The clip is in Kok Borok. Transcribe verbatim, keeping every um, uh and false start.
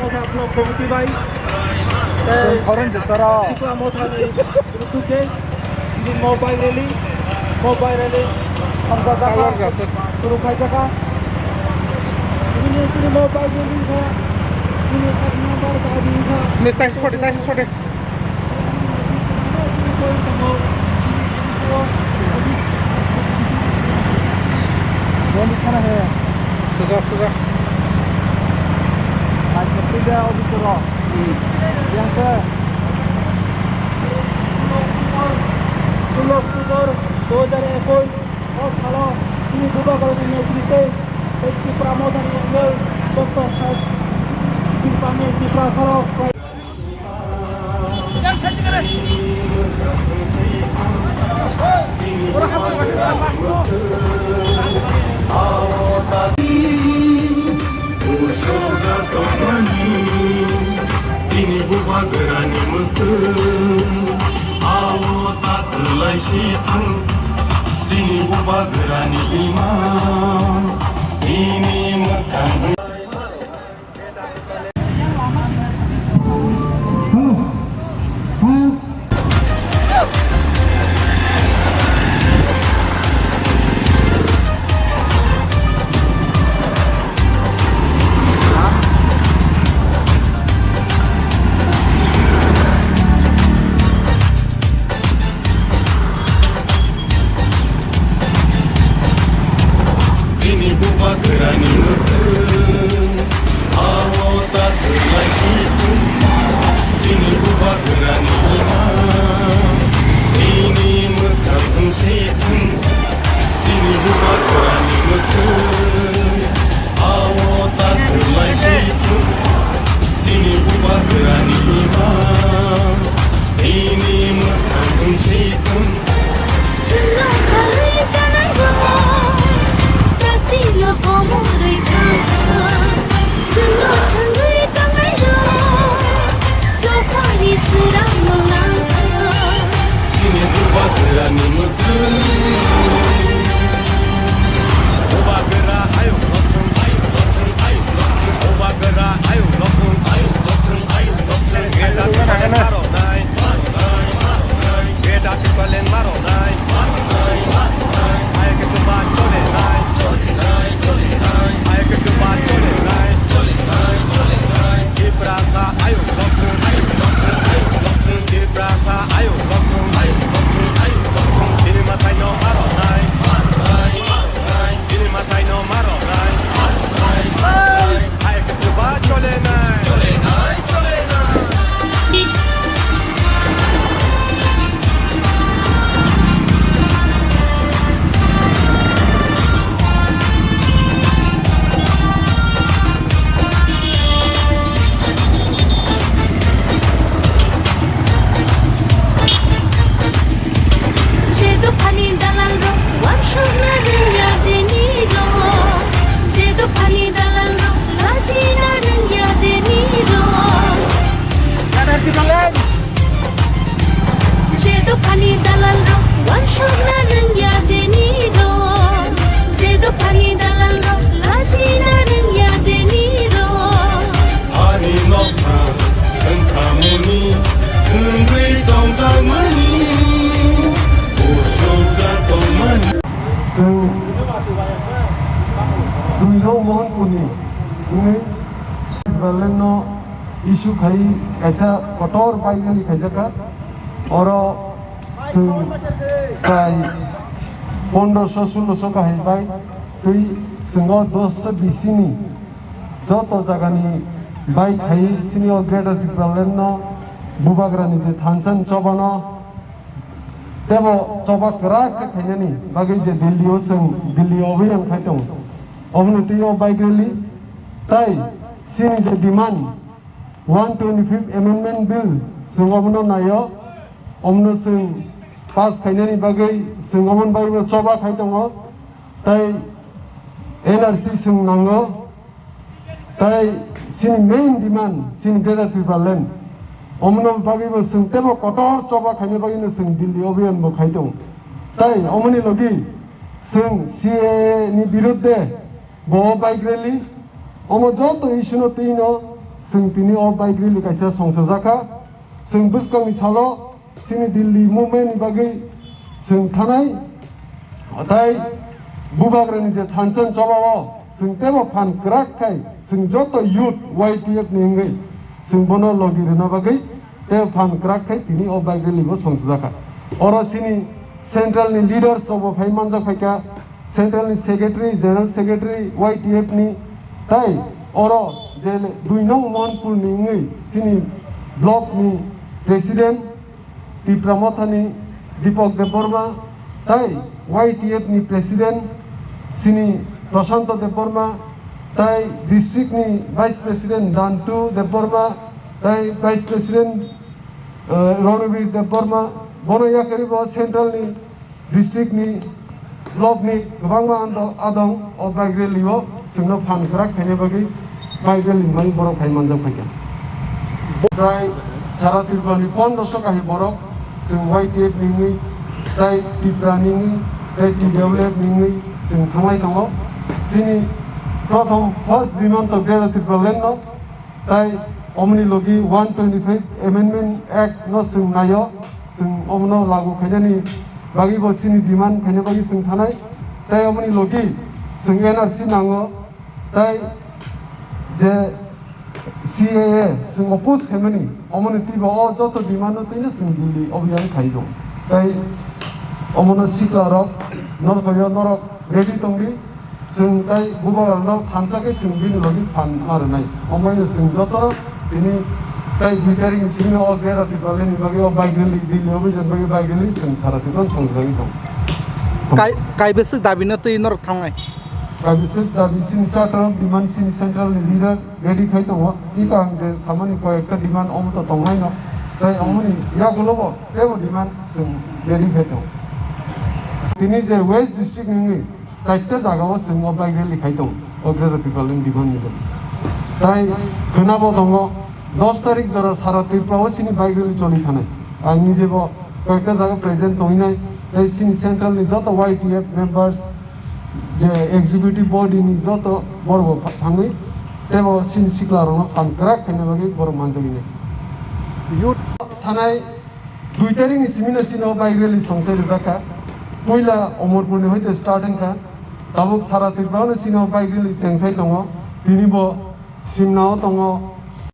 Motha Block Committee bai tei Khorang Jotaro. Tipra Mothani rutuke chini mo bike rally, mo bike rally hamjak jaka, suru khai jaka. Chini, chini mo bike rally kha, chini sak number bike rally kha. Miss, thanks for the, thanks for the. Suja, suja. Yang se. Sulok October dua hajar ekush o salo chini Bubagrani netrite tei Tipra Mothani M L A Doctor Saheb Tirpani Tipra salo. Chini Bubagrani mwkhwtwng, ao ta twlai si thang. Chini Bubagrani imang, nini mwkhang. Chini Bubagrani mwkhwtwng, ao ta twlai si thung. Chini Bubagrani imang, nini mwkhwtwng si thung. Chini Bubagrani mwkhwtwng, ao ta twlai si thung. Chini Bubagrani imang, nini mwkhwtwng si thung. Chwngno thangwi chanairok, taktino komorwi thangkha. Chwngno thangwi tongnairok, dophani swrangno nangkha. Chini Bubagrani mwkhwtwng. Bubagra ayuk lothwng, ayuk lothwng, ayuk lothwng. Bubagra ayuk lothwng, ayuk lothwng, ayuk lothwng. Greater Tipraland maronai, maronai, maronai. Greater Tipraland maronai, maronai, maronai. Ayuk chuba cholenai, cholenai, cholenai. Ayuk chuba cholenai, cholenai, cholenai. Tiprasa ayuk lothwng, ayuk lothwng, ayuk lothwng. Tiprasa ayuk lothwng, ayuk lothwng, ayuk lothwng. Chini mwtaino maronai, maronai, maronai. Chini mwtaino maronai. Hai, hai, hai, hai. Hai, kwchwba cholenai. Cholenai, cholenai. Je dophani dalalrok uansukna rwngya dini rok, je dophani dalalrok lajina rwngya dini rok. Je dophani dalalrok uansukna rwngya dini rok, je dophani dalalrok lajina rwngya dini rok. Ani nokha wngkhamani, wngwi tongjakmani, usukjak tongmani. Chwng Duirok Mohanpurni wngwi Tipralandno issue khai kaisa kotor bike rally khaijakha. Oro chwng prai pondroso sulloso kahai bike twi chwng o dosta bisini joto jagani bike hai chini o Greater Tipralandno Bubagrani je thansa ni chobano tebo choba kwrak khe khainani bagwi je Delhi o chwng Delhi o obiyang khai tongo. Oboni twi o bike rally tai chini je demand one twenty-fifth Amendment Bill chwng obono naio, omono chwng pass khainani bagwi chwng oboni bagwi choba khai tongo. Tai N R C chwng nango, tai Chini main demand chini Greater Tipraland. Omono bagwi bo chwng tebo kotor choba khaina bagwi no chwng Delhi obiyan bo khai tongo. Tai omoni logi chwng C A A ni birudde bo bike rally, omo joto issue no twi no chwng tini o bike rally kaisa songsa jakha. Chwng bwskangni salo chini Delhi movement ni bagwi chwng thanai, tai bubagrani je thansa choba o chwng tebo phan kwrak khai chwng joto youth Y T F ni wngwi chwng bono logi rwna bagwi tebo phan kwrak khai tini o bike rally bo songsa jakha. Oro chini central ni leaders rok bo phai manjak phaikha. Central ni Secretary, General Secretary Y T F ni, tai oro je dui nong Mohanpur ni wngwi chini block ni President Tipra Motha ni Deepak Debbarma, tai Y T F ni President chini Prashanto Debbarma, tai district ni Vice President Dantu Debbarma, tai Vice President, eh, Ranabir Debbarma, bono yakarwi bo central ni district ni, block ni kwbangma ando-, adong o bike rally o chwngno phan kwrak khaina bagwi bike rally ni bagwi borok phai manjak phaikha. Prai sara Tripura ni pondroso kahi borok chwng Y T F ni wngwi, tai Tipra ni wngwi, tai T W F ni wngwi chwng thanglai tongo. Chini prothom first demand to Greater Tipraland no, tai omoni logi one twenty-five Amendment Act no chwng naio, chwng omono lagu khainani bagwi bo chini demand khaina bagwi chwng thanai. Tai omoni logi chwng N R C nango, tai je C A A chwng oppose khaimani, omoni twibo o joto demand no twino chwng Delhi obiyan khai do. Tai omono sikla rok norok yo norok ready tongdi. Chwng tai bubagrano thansa khe chwng bini logi phan ma rwnai. Omoino chwng jotono tini tai dui tarikni simi o Greater Tipraland ni bagwi o bike rally, Delhi obijan bagwi bike rally chwng sara Tripura songjaigwi tong. Kai-, kaibwswk dabi no twi norok thangnai? Kaibwswk dabi chini charter of demand chini central ni leader ready khai tongo. Ika ang je samani koi ekta demand omo to tongnaino. Tai omoni yagulo bo tebo demand chwng ready khai tongo. Tini je West District ni wngwi Chaita jaga o chwng o bike rally khai tongo, o Greater Tipraland ni demand ni bagwi. Tai khwnabo tongo, dos tarik jora sara Tripura o chini bike rally choli thanai. Ang nije bo koyekta jaga present tongwi nai, tai chini central ni joto Y T F members, je executive body ni joto borok bo pha-, thangwi, tebo chini sikla rokno phan kwrak khaina bagwi borok manjagwi nai. Youth thanai Dui tarikni simi no chini o bike rally songsai rijak kha. Puila Omorpurni hoite start wngkha. Tabuk sara Tripura no chini o bike rally chengsai tongo. Tini bo Simna o tongo,